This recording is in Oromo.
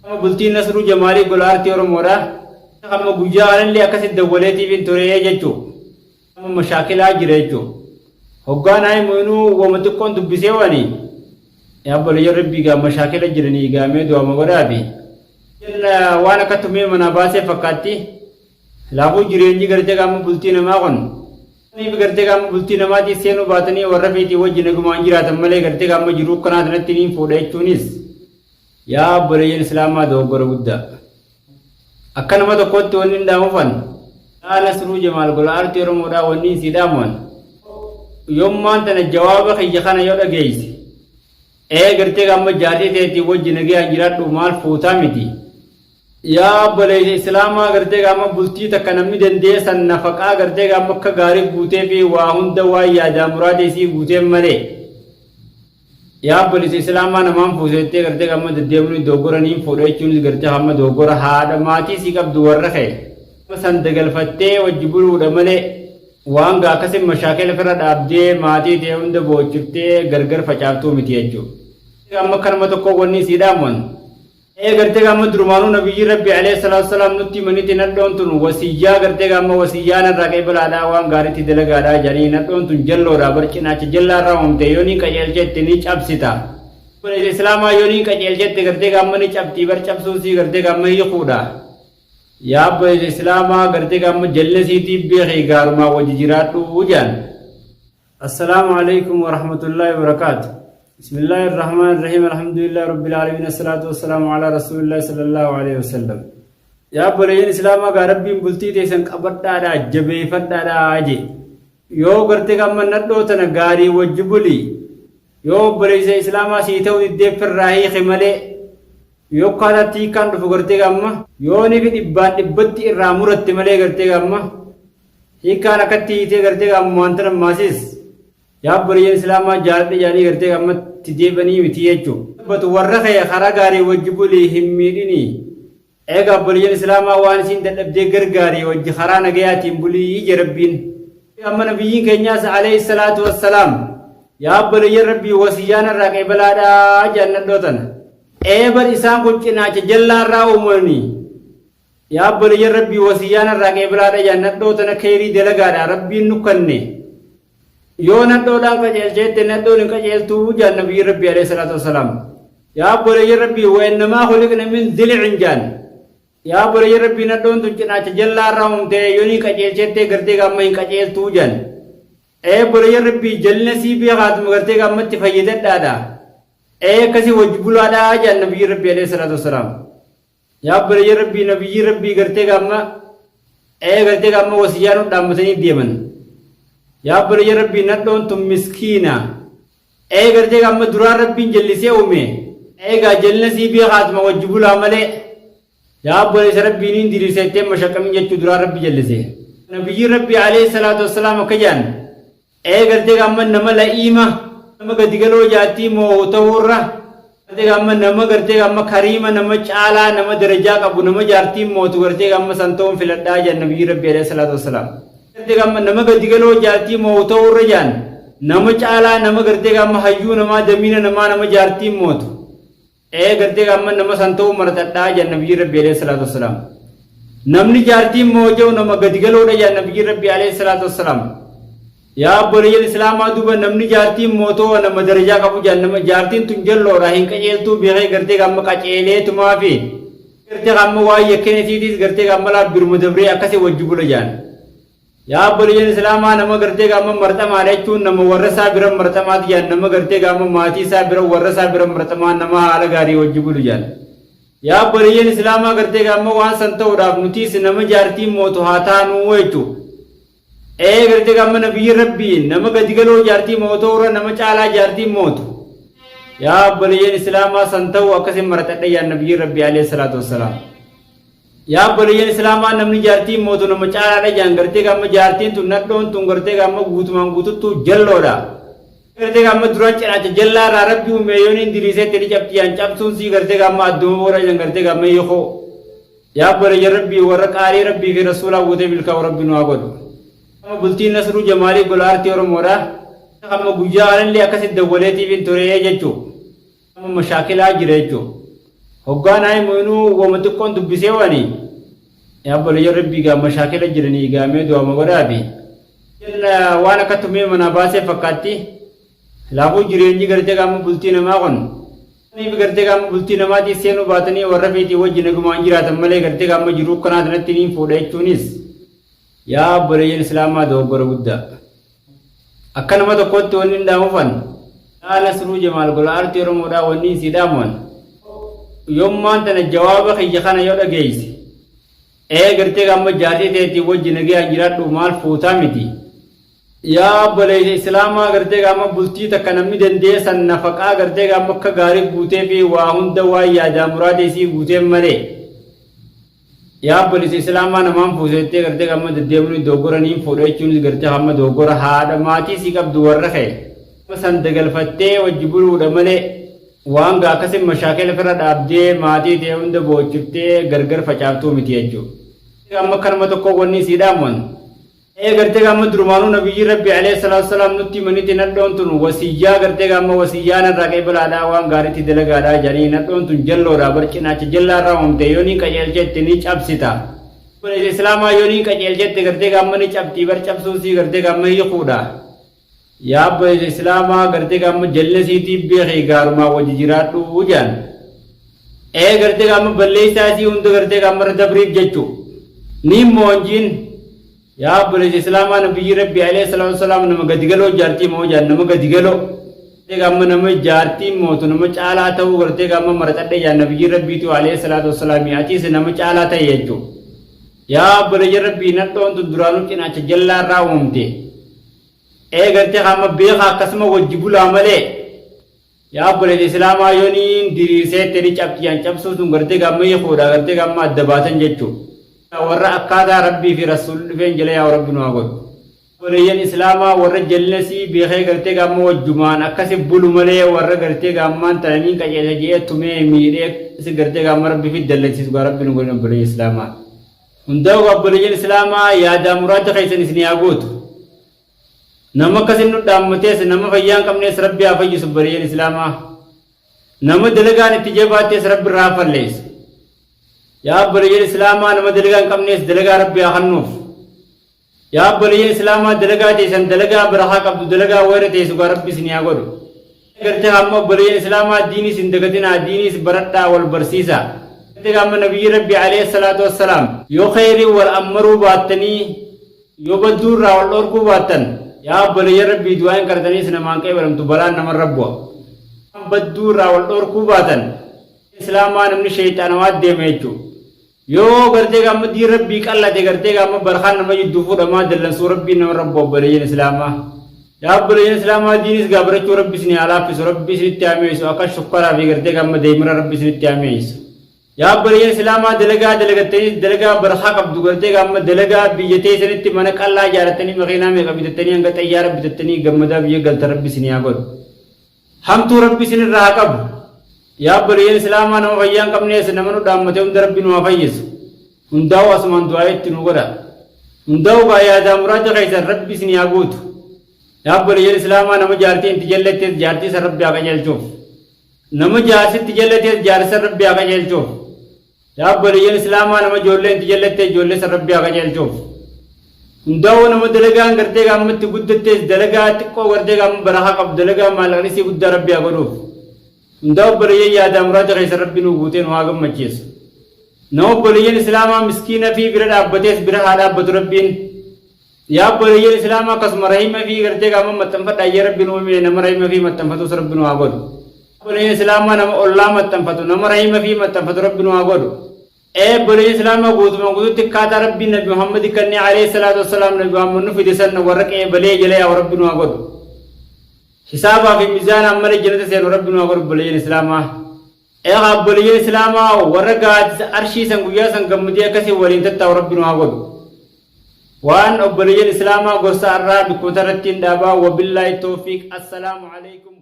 Bultiin Nasruu Jamaalii gola aartii Oromoodha. Amma guyyaa kanallee akkasitti dawwaleetiif hin ture jechuudha. Amma mashaakilaa jira jechuudha. Hoggaan haa himu inuu wama xiqqoon dubbisee wani. Obboleeyyan Rabbii gaa mashaakila jiranii gaamee du'ama godhaafi. Waan akka tumee manaa baasee fakkaatti. Laafuu jireenyi gartee qaama bultii namaa kun. Niif gartee qaama bultii namaatii seenuu baatanii warra fiitii wajjin egumaan jiraatan malee gartee qaama jiruu kanaa sanatti niin fuudha jechuunis. Yaa obboleeyyan Islaamaa, dogoggora guddaa. Akka nama tokkootti wanni hin dhaamufan. Yaa Nasruu Jamaal, gola aartii Oromoodhaa, wanni hin sii dhaamuwan. Yommaan tana jawaaba kiyya kana yoo dhageeyse. Ee, gartee amma jaartii teetii wajji nagayaan jiraadhu, maal fuutaa miti. Yaa obboleessa Islaamaa, gartee amma bultii takka namni danda'e san nafaqaa gartee amma akka gaarii guutee fi waa hunda waan yaadaa muraada isii guuteen malee. Yaa obboleessa Islaamaa, namaan fuusettee gartee amma deddeemuun dogoggora, niin fuudha jechuunis gartee hamma dogoggora. Haadha maatii sii qabdu, warra kee san dagalfattee wajji buluudha malee waan gaa akkasin mashaakila firra dhaabdee maatii ta'e hunda boochiftee gargar facaaftuu miti jechuudha. Amma kanuma tokko wanni sii dhaamuun. Ee, gartee amma durumaanuu nabiyyi Rabbi alayhi salaatu salaam nutti himanitti nadhoon tun wasiyyaa, gartee amma wasiyyaa narraa qeebalaadhaa, waan gaariitti dalagaadhaa jedhanii. Nadhoon tun jalloodha bar, cinaacha jallaarraa uumte, yoo ni qajeelchette ni cabsita. Islaamaa, yoo ni qajeelchette gartee amma ni cabtii bar, cabsuun sii gartee amma hiikuudha. Yaa obboleessa Islaamaa, gartee amma jalla siitiif beekee gaarumaa wajji jiraadhu jaan. السلام عليكم ورحمة الله وبركاته. بسم الله الرحمن الرحيم. الحمد لله رب العالمين، الصلاة والسلام على رسول الله صلى الله عليه وسلم. Yaa obboleeyyan Islaamaa, gaa Rabbiin bultii teessan qabadhaadhaa, jabeeffadhaadhaa je. Yoo gartee amma nadhoo tana gaarii wajji buli, yoo obboleessa Islaamaa sii ta'u diddee firraa hiiki malee, yoo akkaataatti hiikkaan dhufu gartee amma yoo ni fi dhibbaan dhibbatti irraa muratte malee, gartee amma hiikkaan akkatti hiitee gartee amma wanta nammaasis, yaa obboleeyyan Islaamaa, jaaladha jaanii gartee ammatti deebanii miti jechuudha. Batu warra kee karaa gaarii wajji bulii, hin miidhinii. Egaa obboleeyyan Islaamaa, waan isiin dadhabdee gargaarii, wajji karaa nagayaatiin bulii ije Rabbiin. Amma nabiyyiin keenyaas alayhi salaatu wassalaam, yaa obboleeyyan Rabbii, wasiyyaan irraa qeebalaadhaa jaan tana. Eebar isaan kun cinaacha jallaarraa uumanii. Yaa obboleeyyan Rabbii, wasiyyaan irraa qeebalaadha jaan nadhoo tana, kheyrii dalagaadha Rabbiin nu kanne. Yoo nadhoodhaan qajeelcheette nadhoon hin qajeeltuu jaan nabiyyi Rabbii alayhi salaatu wassalaam. Yaa obboleeyyan Rabbii, وإنما خلقن من ضلع jaan. Yaa obboleeyyan Rabbii, nadhoon tun cinaacha jallaarraa uumte, yoo ni qajeelchettee gartee amma hin qajeeltuu jaan. Ee obboleeyyan Rabbii, jalina sii beekaatuma gartee ammatti fayyadadhaadha. Ee, akkasii wajji bulaadhaa jaan nabiyyi Rabbii alayhi salaatu wassalaam. Yaa obboleeyyan Rabbii, nabiyyi Rabbii gartee amma ee gartee amma wasiyyaa nu dhaammatanii deeman. Yaa obboleeyyan Rabbii, nadhoon tun miskiina. Ee, gartee amma duraan Rabbiin jallisee uume. Eegaa jalina sii beekaatuma wajji bulaa malee. Yaa obboleessa Rabbii, niin diriirsa itteen mashaqqamin jechuu, duraan Rabbi jallise. Nabiyyi Rabbii alayhi salaatu wassalaam akka jedhan, ee gartee amma nama la'iima, nama gadi galoo jaattii moo'u ta'uurra, gartee amma nama gartee amma kariima, nama caalaa, nama darajaa qabu, nama jaartiin mootu gartee amma san ta'uun filadhaa jedhan nabiyyi Rabbi alayhi salaatu wassalaam. Gartee amma nama gadi galoo jaartii moo'u ta'uurra jedhan, nama caalaa, nama gartee amma hayyuu namaa, damiina namaa, nama jaartiin mootu. Ee, gartee amma nama san ta'uu maratadhaa jedhan nabiyyi Rabbi alayhi salaatu wassalaam. Namni jaartiin mooja'u nama gadi galoodha jedhan nabiyyi Rabbi alayhi salaatu wassalaam. Yaa obboleeyyan Islaamaa, duuba namni jaartiin mootoo nama darajaa qabu jedhan. Nama jaartiin tun jalloodha, hin qajeeltuu beekee gartee amma qaceeleetumaa fi gartee amma waan yakkenisiitiis gartee amma laa biruma dabree akkasii wajji bula jedhan. Yaa obboleeyyan Islaamaa, nama gartee amma marxamaadha jechuun nama warra isaa bira marxamaati jedhan, nama gartee amma maatii isaa bira, warra isaa bira marxamaa, nama haala gaarii wajji bulu jedhan. Yaa obboleeyyan Islaamaa, gartee amma waan san ta'uudhaaf nutiis nama jaartiin mootu haa taanuu jechuudha. Ee, gartee amma nabiyyi Rabbii nama gadi galoo jaartii mootoo irra nama caalaa jaartiin mootu. Yaa obboleeyyan Islaamaa, san ta'uu akkasin maratadha yaa nabiyyi Rabbii alayhi salaatu wassalaam. Yaa obboleeyyan Islaamaa, namni jaartiin mootu nama caalaadha jaan. Gartee amma jaartiin tun, nadhoon tun gartee amma guutumaan guututtuu jalloodha. Gartee amma duraan cinaacha jallaa irraa Rabbi uume, yoon hin diriisetti ni cabxi jaan, cabsuun sii gartee amma adduma boora jaan, gartee amma hiikoo. Yaa obboleeyyan Rabbii, warra qaalii Rabbii fi Rasuulaa guutee milkaa'u Rabbi nu haa godhu. Bultiin Nasruu Jamaalii gola aartii Oromoodha. Amma guyyaa kanallee akkasitti dawwaleetiif hin ture jechuudha. Amma mashaakilaa jira jechuudha. Hoggaa naa himu inuu woma xiqqoon dubbisee wani. Yaa obboleeyyan Rabbii gaa mashaakila jiranii gaa mee du'ama godhaafi. Waan akka tumee manaa baasee fakkaatti. Laafuu jireenyi gartee qaama bultii namaa kun. Niif gartee qaama bultii namaatii seenuu baatanii warra feetii wajji nagumaan jiraatan malee gartee qaama jiruu kanaa sanatti niin fuudha jechuunis. Yaa obboleeyyan Islaamaa dogoggora guddaa. Akka nama tokkootti wanni hin dhaamufan. Yaa Nasruu Jamaal gola aartii Oromoodhaa wanni hin sii dhaamuan. Yommaan tana jawaaba kiyya kana yoo dhageeyse. Ee gartee amma jaartii teetii wajji nagayaan jiraadhu maal fuutaa miti. Yaa obboleeysa Islaamaa gartee amma bultii takka namni danda'ee san nafaqaa gartee amma akka gaarii guutee fi waa hunda waan yaadaa muraada isii guuteen malee. Yaa obboleessa Islaamaa namaan fuusettee gartee amma deddeemuun dogoggora niin fuudha jechuunis gartee hamma dogoggora haadha maatii sii qabdu warra kee san dagalfattee wajji buluudha malee waan gaa akkasin mashaakila firra dhaabdee maatii ta'e hunda boochiftee gargar facaaftuu miti jechuudha. Amma kanuma tokko wanni sii dhaamuun Ee gartee gaamma durumaanuu nabiyyiin rabbii alayhi salaatu wasalaam nutti himanitti nadhoon tun wasiyyaa gartee gaamma wasiyyaa narraa qeebalaadhaa waan gaariitti dalagaadhaa jedhanii nadhoon tun jalloodha bar cinaacha jallaa irraa uumamte yoo niin qajeelchette ni cabsita. Obboleessa Islaamaa yoo niin qajeelchette gartee gaamma ni cabxii bar cabsuun sii gartee gaamma hiikuudha. Yaa obboleessa Islaamaa gartee gaamma jalla siitii beekii gaarumaa wajji jiraadhu jedhan. Ee gartee gaamma balleessaa isii hunda gartee gaamma irra dabriif jechu. Niin moonjiin. Yaa obboleessa Islaamaa nabiyyi Rabbii alayhi salaatu wasalaam nama gadi galoo jaartii moo jaan nama gadi galoo. Gartee gaamma nama jaartii mootu nama caalaa ta'uu gartee gaamma maraxadhe jaan nabiyyi Rabbiitu alayhi salaatu wasalaam atiis nama caalaa ta'e jechuudha. Yaa obboleeyyan Rabbii nadhoon tun duraanuu cinaacha jallaa irraa uumamte. Ee gartee hamma beekaa akkasuma wajji bulaa malee. Yaa obboleessa Islaamaa yooniin diriirsee ni cabxiyaan cabsuu sun gartee gaamma hiikuudha gartee gaamma adda baatan jechuudha. Warra akkaataa Rabbii fi Rasuulli dhufeen jala yaa Rabbi nu haa godhu. Obboleeyyan Islaamaa warra jallasii beekee gartee gaamma wajjumaan akkasi bulu malee warra gartee gaammaan tananiin qajeelcha je'ee tumee miidhee si gartee gaamma Rabbi fi dallansiisu gaa Rabbi nu godhin obboleeyyan Islaamaa. Hundaa'u obboleeyyan Islaamaa yaadaa muraada keessan isin haa guutu. Nama akkasin nu dhaammatees nama fayyaa hin qabnees Rabbi haa fayyisu obboleeyyan Islaamaa. Nama dalagaan itti jabaattees Rabbi irraa haa falleessu. Yaa obboleeyyan Islaamaa nama dalagaa hin qabnees dalagaa Rabbi haa kennuuf. Yaa obboleeyyan Islaamaa dalagaa teessan dalagaa barakaa qabdu dalagaa wayra teessu gaa Rabbi isin haa godhu. Gartee hamma obboleeyyan Islaamaa diiniis hin dagatinaa diiniis baradhaa wal barsiisaa. Gartee hamma nabiyyi Rabbi alayhi salaatu wassalaam yoo kheyrii wal ammaruu baattanii yoo badduu irraa wal dhorkuu baattan yaa obboleeyyan Rabbii du'aa hin kadhataniis namaan qeebalamtu balaan namarra bu'a. Badduu irraa wal dhorkuu baatan Islaamaa namni sheeyxaanawaa deema jechuudha. Yoo gartee gaamma diin Rabbii qallate gartee gaamma barkaan nama jidduu fuudhamaa dallansuu Rabbiin nama rabbu obboleeyyan Islaamaa. Yaa obboleeyyan Islaamaa diinis gaa barachuu Rabbi isin haa laaffisu Rabbi isinitti haa mi'eessu akka shukkaraa fi gartee gaamma deemira Rabbi isinitti haa mi'eessu. Yaa obboleeyyan Islaamaa dalagaa dalagattanii dalagaa barkaa qabdu gartee gaamma dalagaa biyya teessanitti mana qallaa ijaarrattanii makiinaa meeqa bitattanii hanga xayyaara bitattanii gammadaa biyya galtan Rabbi isin haa godhu. Hamtuu Rabbi isin irraa haa qabu. Yaa obboleeyyan Islaamaa nama fayyaa hin qabnees nama nu dhaammate hunda Rabbi nu haa fayyisu. Hundaa'u asumaan du'aa itti nu godha. Hundaa'u gaa yaadaa muraada keessan Rabbi isin haa guutu. Yaa obboleeyyan Islaamaa nama jaartii itti jallattees jaartii san Rabbi haa qajeelchuuf. Nama jaarsitti jallatees jaarsa Rabbi haa qajeelchuuf. Yaa obboleeyyan Islaamaa nama ijoollee itti jallattee ijoollee san Rabbi haa qajeelchuuf. Hundaa'uu nama dalagaan gartee gaammatti guddattees dalagaa xiqqoo gartee gaamma barakaa qabu dalagaa maallaqni isii guddaa Rabbi haa godhuuf. Hundaa obboleeyyan yaadaa muraada keessan Rabbi nuu guutee nu haa gammachiisu. Nama obboleeyyan Islaamaa miskiina fi bira dhaabbatees bira haa dhaabbatu Rabbiin. Yaa obboleeyyan Islaamaa akkasuma rahima fi gartee gaamma maxxanfadhaa iyyee Rabbi nuu hime nama rahima fi maxxanfatus Rabbi nu haa godhu. Obboleeyyan Islaamaa nama ollaa maxxanfatu nama rahima fi maxxanfatu Rabbi nu haa godhu. Ee obboleeyyan Islaamaa guutumaan guututti akkaataa Rabbiin Nabi Muhammad kannee alayhi salaatu wassalaam Nabi Muhammad nu fide san warra qeebalee jala yaa'u Rabbi nu haa godhu. Hisaabaa fi mizaanaan malee jannata seenu Rabbi nu haa godhu obboleeyyan Islaamaa. Eegaa obboleeyyan Islaamaa warra gaaddisa arshii san guyyaa san gammadee akkasii waliin tattaa'u Rabbi nu haa godhu. Waan obboleeyyan Islaamaa gorsa arraa bikkoota irratti hin dhaabaa wabillaahi toofiq assalaamu alaykum.